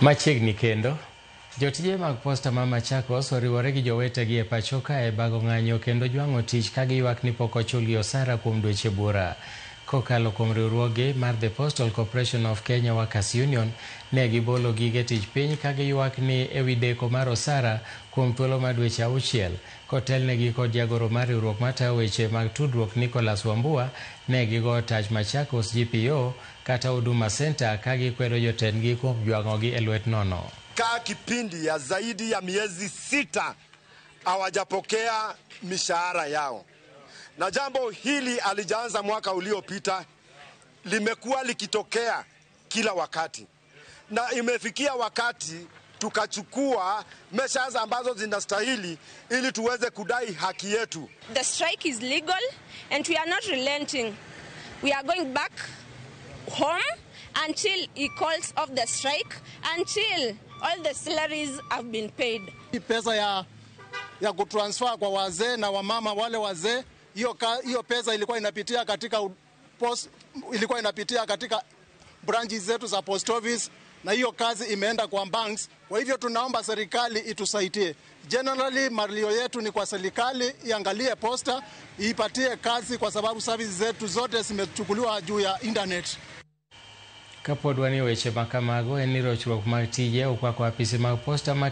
Machiegni kendo, jotije mag posta ma Machakos oriwore gi jowetegi e pacho kae bago ng'anyo kendo jwang'o tich ka giywak ni pok ochulgi osara kuom dweche buora. Kokalo kuom riwruoggi mar The Postal Corporation of Kenya Workers Union, ne gibolo gige tich piny ka giywak ni ewi deko mar osara kuom thuolo mar dweche 6. Kotelnegi kod jagoro mar riwruok matayo weche mag tudruok Nicholas Wambua, ne gigo tach Machakos GPO kata Huduma Center ka gikwedo jotendgi kuom jwang'ogi e lwet nono. Kaa kipindi ya zaidi ya miezi 6 hawajapokea mishahara yao, na jambo hili alijaanza mwaka uliopita, limekuwa likitokea kila wakati, na imefikia wakati tukachukua measures ambazo zinastahili ili tuweze kudai haki yetu. The strike is legal and we are not relenting. We are going back home until he calls off the strike, until all the salaries have been paid. Pesa ya kutransfer kwa wazee na wamama wale wazee, hiyo pesa ilikuwa inapitia katika post, ilikuwa inapitia katika branches zetu za post office, na hiyo kazi imeenda kwa banks. Kwa hivyo tunaomba serikali itusaidie. Generally malio yetu ni kwa serikali iangalie posta, ipatie kazi, kwa sababu services zetu zote zimechukuliwa juu ya internet. Kapod wanie weche makamago en ni rochruok mag tije okwako apisi mag posta ma